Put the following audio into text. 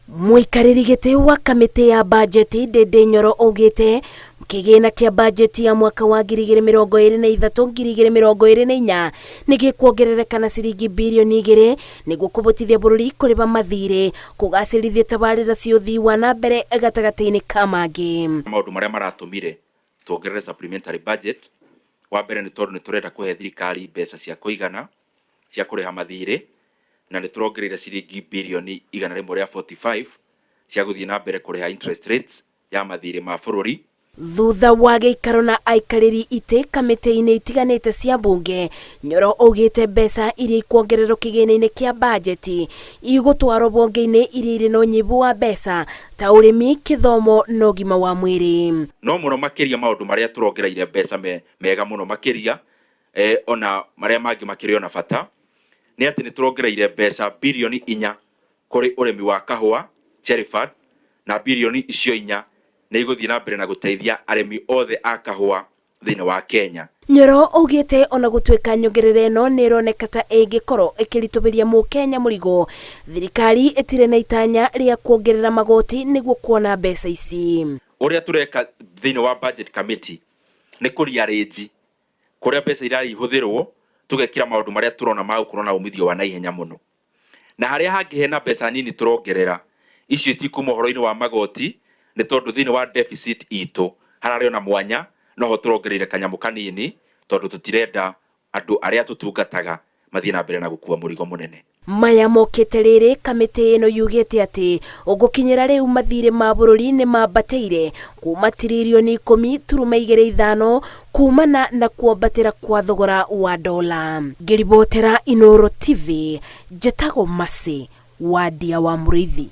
Mũikarĩri gĩtĩ wa kamĩtĩ ya bajeti Ndindi Nyoro augĩte kĩgĩna kĩa bajeti ya mwaka wa 2023 2024 nĩ gĩkuongerereka na ciringi birioni 2 nĩguo kũbotithia bũrũri kũrĩba mathirĩ, kũgacĩrithia tabarĩra cia ũthii wa na mbere gatagatĩ-inĩ ka mangĩ. Maũndũ marĩa maratũmire tuongerere supplementary budget, wa mbere nĩ tondũ nĩ tũrenda kũhe thirikari mbeca cia kũigana cia kũrĩha mathirĩ, na nĩ tũrongereire ciringi birioni 145 cia gũthiĩ na mbere kũrĩha interest rates ya mathirĩ ma bũrũri. Thutha wa gĩikaro na aikarĩri itĩ kamĩtĩ-inĩ itiganĩte cia mbunge, Nyoro augĩte mbeca iria ikuongererwo kĩgĩna-inĩ kĩa bajeti igũtwarwo mbunge-inĩ iria irĩ na ũnyihu wa mbeca ta ũrĩmi, kĩthomo na ũgima wa mwĩrĩ. No mũno makĩria maũndũ marĩa tũrongereire mbeca me mega mũno makĩria ona marĩa mangĩ makĩrĩ ona bata nĩ atĩ nĩ tũrongereire mbeca birioni 4 kũrĩ ũrĩmi wa kahũa Cherry Fund, na birioni icio 4 nĩ igũthiĩ na mbere na gũteithia arĩmi othe a kahũa thĩinĩ wa Kenya. Nyoro augĩte ona gũtuĩka nyongerera ĩno nĩ ĩroneka ta ĩngĩkorwo ĩkĩritũhĩria mũkenya mũrigo, thirikari ĩtirĩ na itanya rĩa kuongerera magoti nĩguo kuona mbeca ici. Ũrĩa tũreka thĩinĩ wa budget committee nĩ kũriarĩnji kũrĩa mbeca irarĩ ihũthĩrwo, tũgekĩra maũndũ marĩa tũrona ma gũkorwo na umithio wa naihenya mũno, na harĩa hangĩ hena mbeca nini tũrongerera icio itikuma ũhoro-inĩ wa magoti, nĩ tondũ thĩinĩ wa deficit itũ hararĩ ona mwanya noho tũrongereire kanyamũ kanini, tondũ tũtirenda andũ arĩa tũtungataga mathiĩ na mbere na gũkua mũrigo mũnene. Maya mokĩte rĩrĩ kamĩtĩ ĩno yugĩte atĩ gũkinyĩra rĩu mathirĩ ma bũrũri nĩ mambatĩire kuma tiririoni 10.25 kumana na kuambatĩra kwa thogora wa dola. Ngĩribotera Inooro TV, njĩtagwo Mercy Wandia wa Mũrĩithi.